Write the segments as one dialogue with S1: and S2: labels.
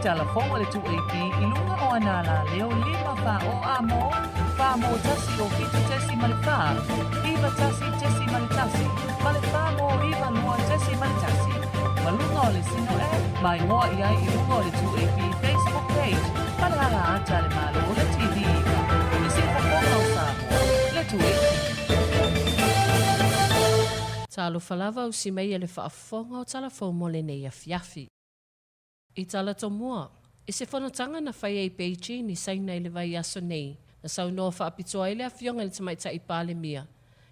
S1: Tala Fou a le 2AP i luga o ana alaleo 5 4 o A mo, 4 mo 1 o 7.4, 9 1.1, ma le 4 mo 9 2.1. Ma luga o le Sino App, ma igoa i ai i luga o le 2AP Facebook page ma le ala ata a le Malo o le TV 9, le siufofoga o Samoa, le 2AP.
S2: Talofa lava usi mai e le faafofoga o Tala Fou mo lenei afiafi. I tala tomua, i se fonotaga na faia i Beijing i Saina i le vaiaso nei, na saunoa faapitoa ai le Afioga i le Tamaitai Palemia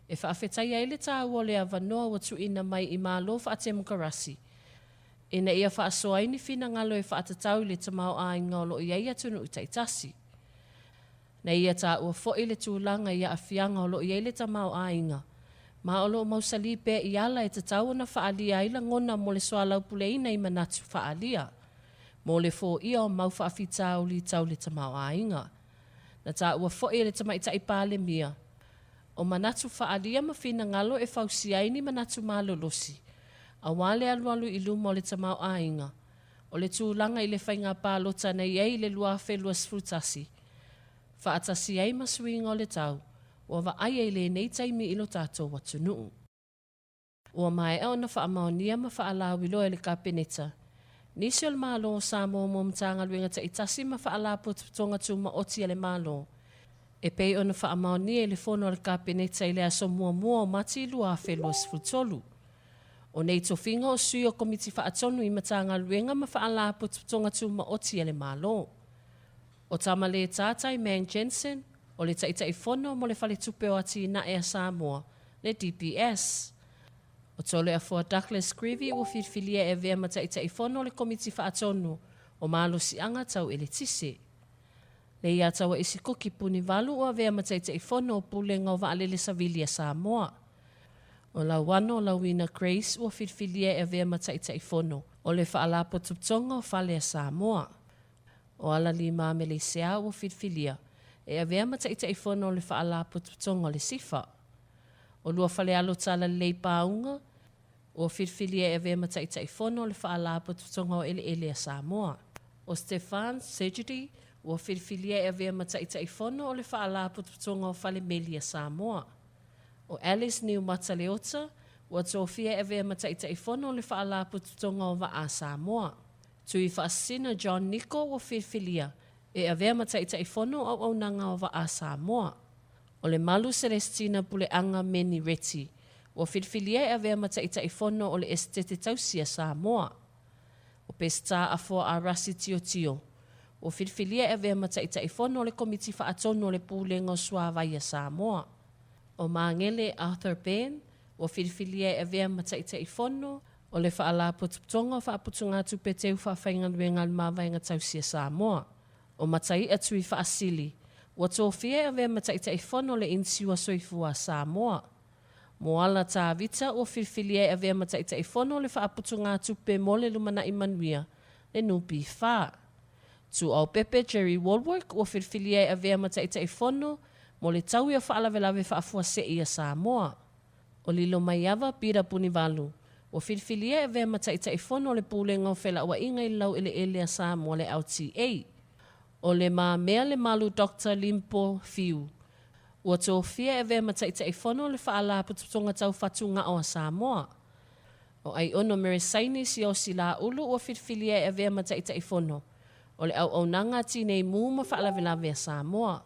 S2: e faafetaia ai le taua o le avanoa ua tuuina mai i Malo faatemokarasi ina ia faasoa ai ni finagalo e faatatau i le tamaoaiga o lo o i ai atunuu taitasi. Na ia taua foi le tulaga i aafiaga o lo o i ai le tamaoaiga, ma o lo o mausali pea i ala e tatau ona faaalia ai lagona mo le soalaupuleina i manatu faaalia mo le foia o mau faafitauli tau le tamaoaiga. Na taua foi e le Tamaitai Palemia, o manatu faaalia ma finagalo e fausia ai ni manatu malolosi aua le alualu i luma o le tamaoaiga, o le tulaga i le faiga palota na i ai i le 2021, faatasi ai ma suiga o le tau ua vaaia i lenei taimi i lo tatou atunuu. Ua maea ona faamaonia ma faalauiloa e le Kapeneta nisi o le Malo o Samoa mo Matagaluega taitasi ma Faalapotopotoga Tumaoti a le Malo, e pei ona faamaonia i le fono a le Kapeneta i le aso 1 o Mati 2023. O nei tofiga o sui o Komiti Faatonu i Matagaluega ma Faalapotopotoga Tumaoti a le Malo. O Tamaletā Taimang Jensen, o le Taitaifono mo le Faletupe o Atinae a Samoa, le DBS. O Toleafoa Douglas Grevy ua filifilia e avea ma Taitaifono o le Komiti Faatonu o Malosiaga Tau Eletise. Leiataua Isikuki Punivalu ua avea ma Taitaifono o Pulega o Vaalele Savili a Samoa. O Lauano Lauina Grace ua filifilia e avea ma Taitaifono o le Faalapotopotoga o Fale a Samoa. O Alalima Meleisea ua filifilia e avea ma Taitaifono o le Faalapotopotoga o le SIFA. O Luafalealo Talalelei Pauga ua filifilia e avea ma Taitaifono o le Faalapotopotoga o Eleele a Samoa. O Stefan Segedy ua filifilia e avea ma Taitaifono o le Faalapotopotoga o Fale Meli a Samoa. O Alice Niumata Leota ua tofia e avea ma Taitaifono o le Faalapotopotoga o Vaa a Samoa. Tuifaasisina John Niko ua filifilia e avea ma Taitaifono o Auaunaga o Vaa a Samoa. O Lemalu Celestina Puleaga Meni Reti ua filifilia e avea ma Taitaifono o le Esetete Tausi a Samoa. O Peseta Afoa Arasi Tiotio ua filifilia e avea ma Taitaifono o le Komiti Faatonu o le Pulega o Suavai a Samoa. O Magele Arthur Ben ua filifilia e avea ma Taitaifono o le Faalapotopotoga o Faaputugatupe Teu Faafaigaluega a le Mavaega Tausi a Samoa. O Matai'a Tuifaasili, ua tofia e avea ma Taitaifono o le Inisiua Soifua a Samoa. Moala Tavita, ua filifilia e avea ma Taitaifono o le Faaputugatupe mo le Lumanai Manuia, le NPF. Tuuaupepe Jerry Wallwork, ua filifilia e avea ma Taitaifono mo le Taui o Faalavelave Faafuasei a Samoa. O Lilomaiava Peter Punivalu, ua filifilia e avea ma Taitaifono o le Pulega o Felauaiga i le Laueleele a Samoa le LTA. O Le Mamea Lemalu Doctor Limpo Fiu, ua tofia e avea ma Taitaifono o le Faalapotopotoga Tau Fatugao a Samoa. O Aiono Meresaini Siaosi Laulu ua filifilia e avea ma Taitaifono o le Auaunaga a Tinei Mu ma Faalavelave a Samoa.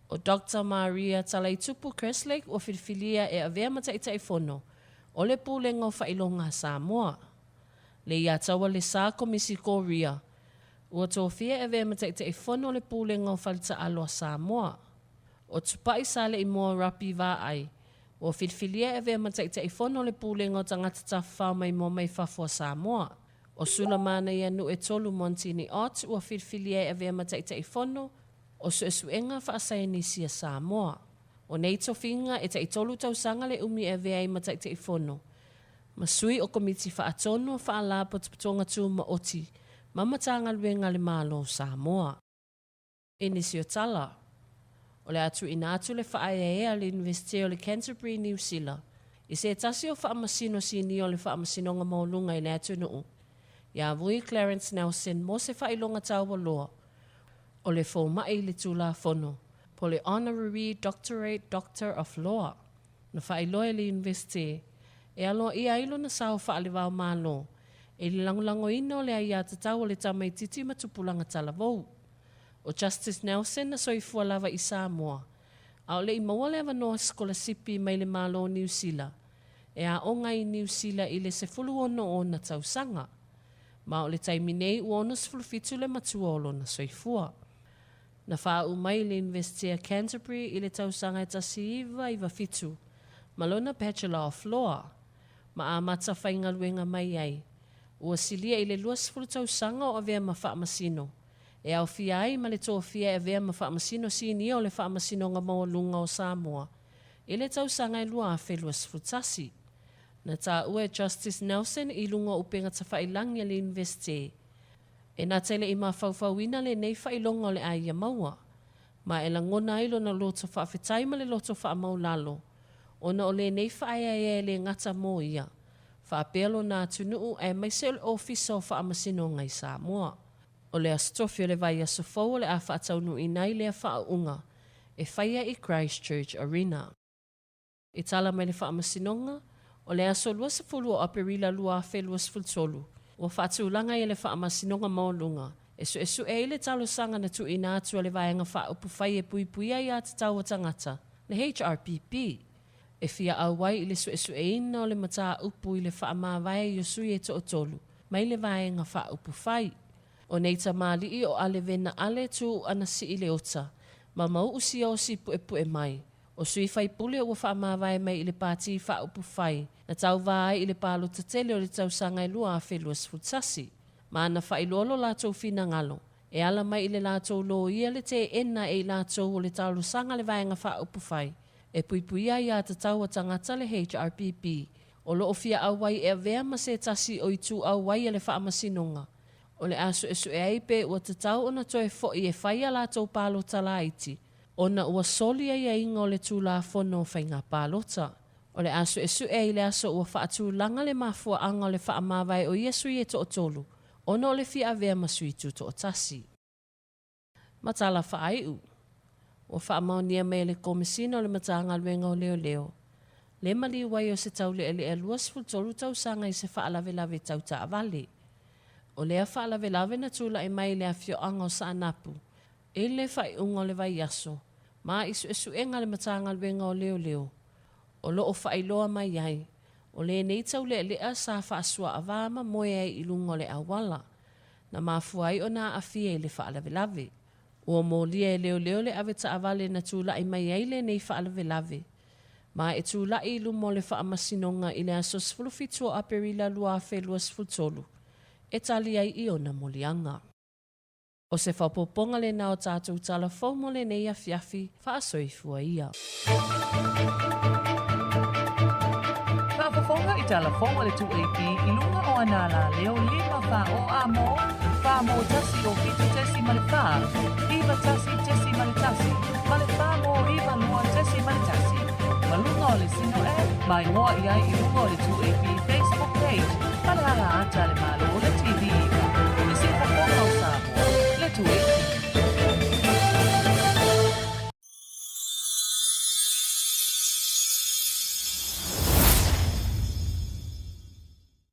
S2: O Doctor Maria Talaitupu Kerslake ua filifilia e avea ma Taitaifono o le Pulega o Faailoga a Samoa. Leiataua Lesa Komisi Korea ua tofia e avea ma Taitaifono o le Pulega o Faletaalo a Samoa. O Tupai Saleimoa Rapi Vaai ua filifilia e avea ma Taitaifono o le Pulega o Tagata Tafafao Maimoa Mai Fafo a Samoa. O Sulamanaia Nu'etolu Montini Ott ua filifilia e avea ma Taitaifono o Suesuega Faasaienisi a Samoa. O nei tofiga e taitolu tausaga le umi e avea ai ma Taitaifono ma sui o Komiti Faatonu o Faalapotopotoga Tumaoti ma Matagaluega a le Malo o Samoa. I nisi o tala, o le a tuuina atu le faaeaea a le Iunivesite o le Canterbury i Niu Sila i se tasi o faamasino sinia o le Faamasinoga Maualuga i le atunuu. Iā Vui Clarence Nelson mo se faailoga taua loa o le fomai i le Tulafono po o le Honorary Doctorate Doctor of Law na faailoa e le Iunivesite e aloaia ai lona sao faalevaomalo i le lagolagoina o le aiatatau a le tamaitiiti ma tupulaga talavou. ʻO Justice Nelson na soifua lava i Samoa, a ʻaʻole i maua le avanoa sikolasipi mai le Malo o Niu Sila e aoga ai i Niu Sila i le 16 o ona tausaga. Ma o le taimi nei ua 67 le matua o lona soifua. Na faauu mai i le Iunivesite a Canterbury i le tausaga e 1997 ma lona Bachelor of Law ma amata faigaluega mai ai. Ua silia i le 20 tausaga o avea ma faamasino e aofia ai ma le tofia e avea ma Faamasino Sinia o le Faamasinoga Maualuga o Samoa i le tausaga e 2021. Na taua e Justice Nelson i luga o upega tafailagi a le Iunivesite e na te le i mafaufauina lenei faailoga o le a ia maua, ma e lagona ai lona loto faafetai ma le loto faamaulalo ona o lenei faaeaea e le gata mo ia, faapea lona atunuu aemaise o le Ofisa o Faamasinoga i Samoa. O le Aso Tofi o le vaiaso fou o le a faataunuuina ai lea faauuga e faia i Christchurch Arena. I tala mai le Faamasinoga, o le aso 20 o Aperila 2023, ua faatulaga ai e le Faamasinoga Maualuga e suesue ai le talosaga na tuuina atu a le Vaega Faaupufai e Puipuia Aiatatau a Tagata, le HRPP, e fia auai i le suesueina o le mataupu i le faamavae i o sui e toatolu mai le Vaega Faaupufai. ʻO nei tamalii o Ale Vena Ale Tuu ana Sii Leota ma Mauʻu Siaosi Puepue mai. ʻO sui faipule ua faamavae mai i le Pātī Faaupufai na tauvā ai i le palota tele o le tausaga e 2021. Ma na faailoa lo latou finagalo e ala mai i le latou loia le teena e i latou o le talosaga a le Vaega Faaupufai e puipuia ai aiatatau a tagata le HRPP o lo o fia auai e avea ma se tasi o itu auai a le Faamasinoga o le a suesue ai pe ua tatau ona toe foʻi e fai a latou palota laiti ona ua soli aiaiga o le Tulafono o Faiga Palota. O le a suesue ai i le aso ua faatulaga le mafuaaga o le faamavae o ia sui e toatolu ona o le fia avea ma sui tutoatasi. Ma tala faaiu, ua faamaonia mai e le Komesina o le Matagaluega o Leoleo le maliu ai o se taulealea 23 tausaga i se faalavelave tau taavale. O lea faalavelave na tulai mai i le afioaga o Saanapu i le faaiuga o le vaiaso ma i suesuega a le Matagaluega o Leoleo o lo o faailoa mai ai o lenei taulealea sa faasuaavā ma moe ai i luga o le auala na mafua ai ona aafia i le faalavelave. Ua molia e leoleo le ave taavale na tulai mai ai lenei faalavelave ma e tulai i luma o le Faamasinoga i le aso 17 o Aperila 2023 e tali ai i ona moliaga. ʻO se faaopoopoga lena o tatou tala fou mo lenei afiafi, faasoifua ia.
S1: Faafofoga i tala fou a le 2AP i luga o ana alaleo 5 4 o a mo, 4 mo 1 o 7 tesimale 4, 9 1 tesimale 1, ma le 4 mo 9 2 tesimale 1. Ma luga o le Sino App, ma igoa i ai i luga o le 2AP.